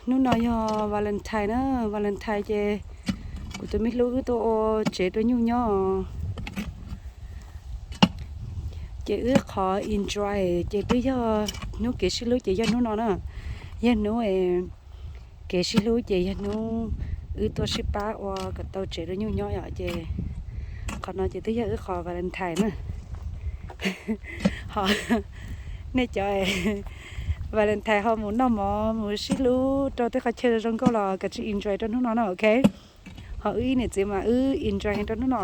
Hnub no yog Valentine na, Valentine ces kuv tus me hlub wb tuaj ua tsev rau nyuj nyob. Ces wb qhov enjoy ces twb yog hnub kev sib hlub ces yog hnub no na. Yog hnub kev sib hlub ces yog hnub wb tuaj sib pab ua kom tau tsev rau nyuj nyob yom. Ces qhov no ces twb yog wb qhov Valentine na. Ho nej cov Valentine ho mus noj mov mus sib hlub rau tej qhov chaw zoo nkauj los kav tsij enjoy rau hnub no na, ok. Ho wb ib niam txiv mas wb enjoy heev rau hnub no.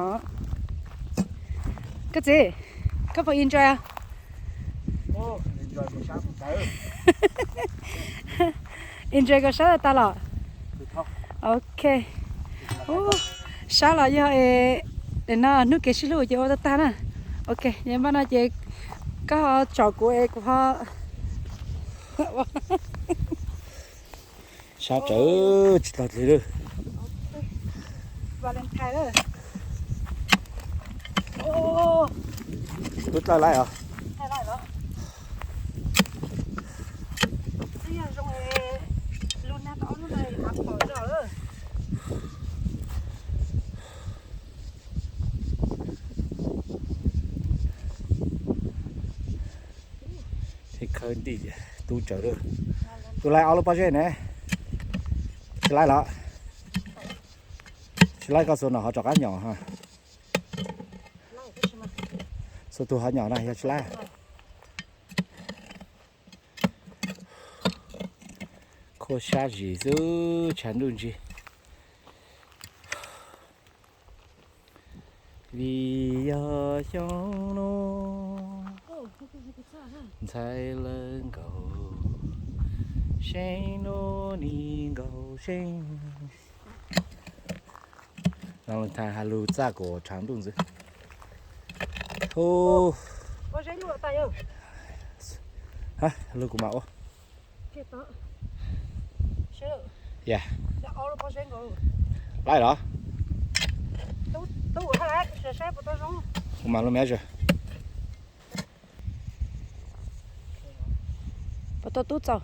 Koj txiv, koj puas enjoy? Enjoy kom sab tas tas los? Ok. Sab los yog no hnub kev sib hlub ces ua tag tag na. Ok, npaj no ces koj ho tsom kuv es kuv ho sab tsawv tsis tau dlig lawm. Valentine lawm. Tub tawj laij os. Thaij laij los. Twb yog zoo li lub nag tau ob hnub no hav pom zog lawm. Thiaj khawb nti tub tsawv lawm. Tus laij ob lub pob zeb ne. Tsis laij los? Tsis laij koj xuas no ho rov qab nyom ha. Xuas tus ho nyom na yog tsis laij. Khuab sab zis xwb tshav ntuj ntsig. Vim yog xyoo no ntxhais lawv nkaus, seej no nim nkaus seej. Valentine has lug txaj kuas tshav ntuj ntxwv. Hu, lug kuv mam ua. Ya, laij los? Kuv mam lug me sawv. Puas tau tub txaus?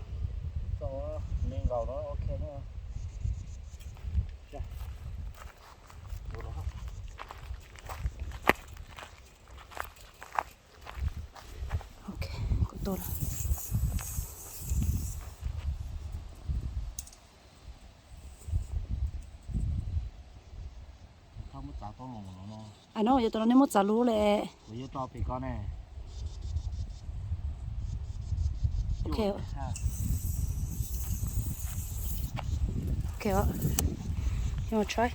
Ok, kuv tua lawm. Ai no, yog tus no nej muab txav lub le. Ok. Ok, you wanna try?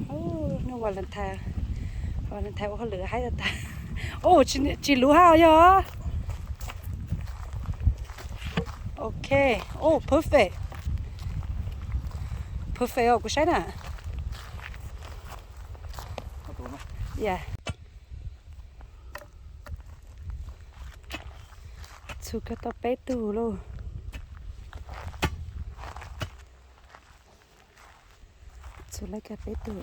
Hnub Valentine, Valentine ua hauj lwm haib tag tag. Tsis luv hab yog. Ok. Oh, perfect. Perfect os, kuv saib na. Ya. Txhua kag tau peb tug lauj. Txhua laij kag peb tug.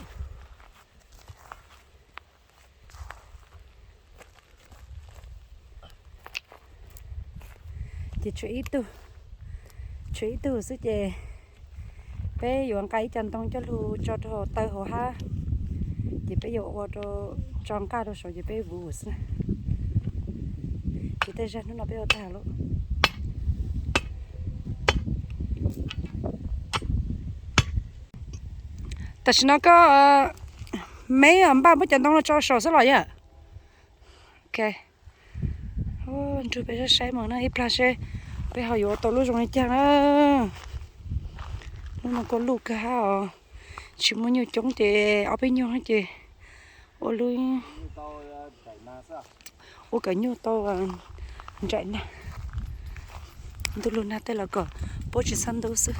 Ces tshuav ib tug, tshuav ib tug xwb ces peb yuav nqa ib co ntoo coj lug tso rau hauv taw hauv hab, ces peb yuav ua rau tso nqaj rau saud ces peb vuv xwb na. Ces tej zag hnub no peb ua tag lawm. Tam sim no koj me npaj muab cov ntoo no tso saud xwb los yog? Ok. Nrug peb saib saib mas na ib plag seb peb ho yuav tau lub zoo li cas na. Hnub no kuj luj kawg hab os, tsis muaj nyuj coob ces ob peb nyuag ces ua lub, ua kom nyuj tau nraim nag. Ntuj lug nag tej los kom puab tsis txhab ntub xwb.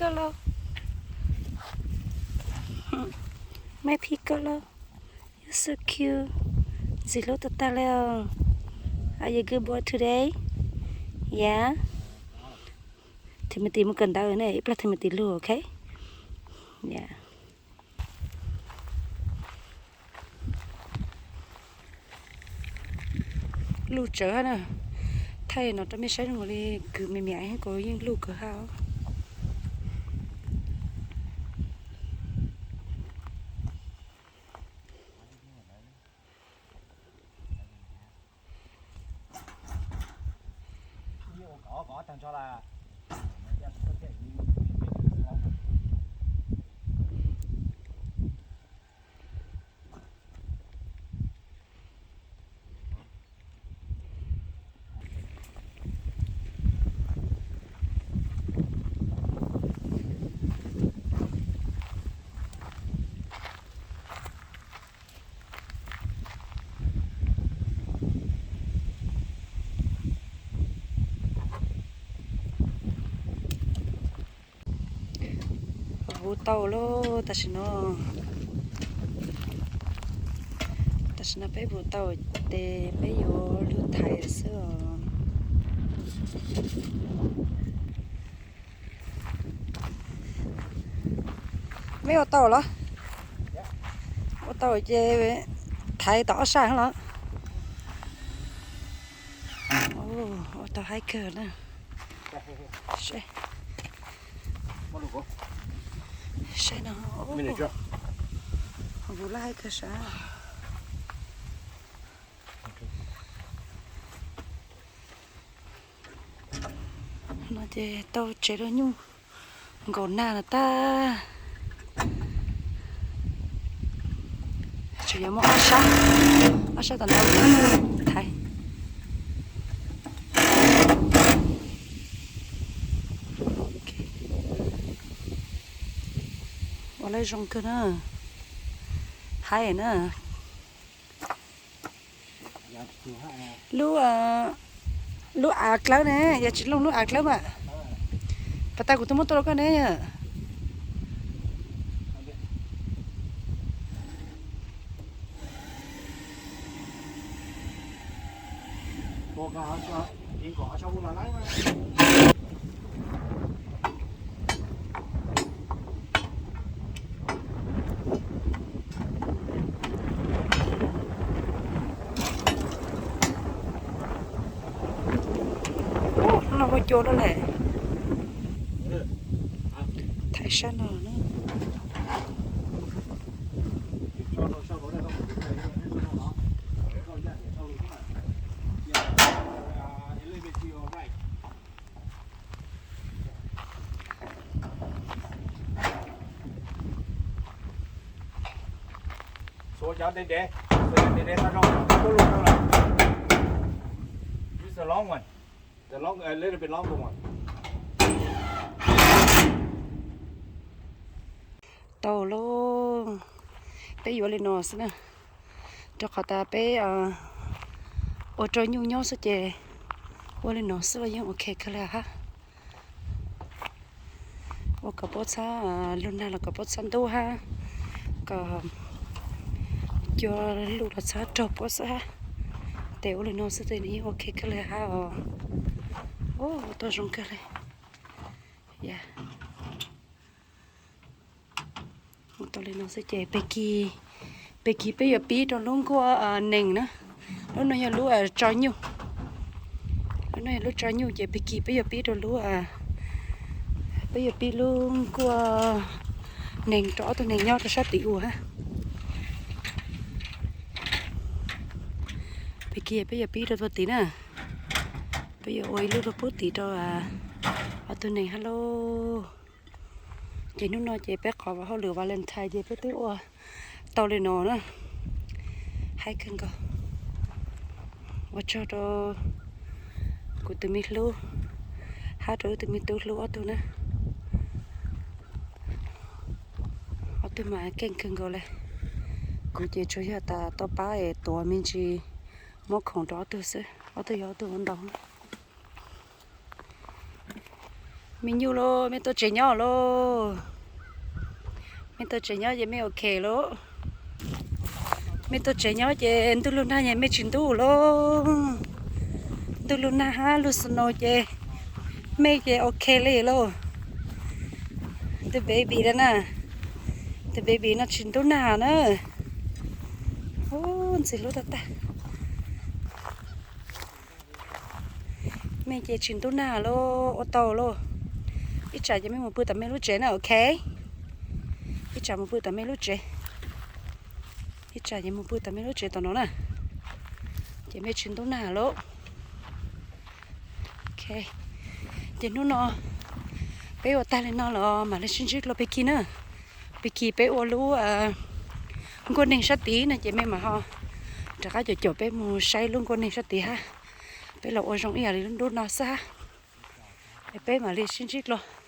koj lauj? Mej phij koj lauj? You're so cute. Ntxim hlub tag tag li os. Are you a good boy today? Yeah. Timothy mus kawm ntawv ne, ib pliag Timothy lug, ok? Yeah. Luj tsawv hab na. Thaij no rau mej saib zoo li kws me me kuv yeej luj kawg hab. Vuv tau lauj, tam sim no, tam sim no peb vuv tau tes peb yuav lug thaiv xwb os. Mej ua tau los? Ua tau ces thaiv tau ob sab los. Ua tau haib kawg na. Saib no, vuv laj haib kawg sab. No ces tau tsev dua nyuj nkaum nag lawm tag. Tseem yuav muaj ob sab, ob sab tom no thaiv. Ua lawv zoo kawg na, haib na. Lub, lub av dlawb ne, yog tsis looj lub av dlawb mas. Pas tas kuv twb muab tuaj rau koj ne. No ua cua lawm lawm. Thaiv sab no na. Xuav cov ntev ntev, xuav cov ntev ntev tau zoo, tuaj luaj tau lawm. Use the long one. The long, a little bit longer one. Tau lauj, peb yuav li no xwb na, rau qhov tas peb ua rau nyuj nyob xwb ces ua li no xwb los yeej ok kawg li hab. Ua kom paub txhab lug nag los kom paub txhab ntub hab, kom cua luj los txhab raug puab xwb hab. Tes ua li no xwb tes nws yeej ok kawg li hab os. Ua tau zoo kawg li. Ua tau li no xwb ces peg kig, peg kig peb yuav pib rau lub nkuaj nees na. Lub no yog lub tso nyuj. Lub no yog lub tso nyuj ces peg kig peb yuav pib rau lub, peb yuav pib lub nkuaj nees rau ob tug nees nyob rau sab tim ua hab. Peg kig peb yuav pib rau puag tim na. Peb yuav ua ib lub rau puag tim rau ob tug nees hab lauj. Ces hnub no ces peb qhov hauj lwm Valentine ces peb twb ua tau li no na. Haib kawg nkaus. Ua tsaug rau kuv tus me hlub hab rau wb tus me tub hlub ob tug na. Ob tug mas keej kawg nkaus li. Kuv ces tsuas yog tas tau pab es tuav me ntsis muab khoom rau ob tug xwb, ob tug yog ob tug ua ntau. Me nyuj lauj, mej tuaj tsev nyob lauj. Mej tuaj tsev nyob ces mej ok lauj. Mej tuaj tsev nyob ces ntuj lug nag ces mej tsis ntub lauj. Ntuj lug nag hab lug snow ces mej ces ok li lauj. Tus baby na, tus baby no tsis ntub nag na. Ub, ntxim hlub tag tag. Mej ces tsis ntub nag lauj, ua tau lauj. Ib tsam ces mej mus pw tom mej lub tsev na, ok. Ib tsam mus pw tom mej lub tsev. Ib tsam ces mus pw tom mej lub tsev tom no na. Ces mej tsis ntub nag lauj. Ok, ces hnub no peb ua tag li no los mam li sib ntsib dlua pig kig na. Pig kig peb ua lub nkuaj neeg sab tid no ces mej mam ho rov qab caum caum peb mus saib lub nkuaj neeg sab tid hab. Peb los ua zoo ib yam li lub nruab no xwb hab. Es peb mam li sib ntsib dlua.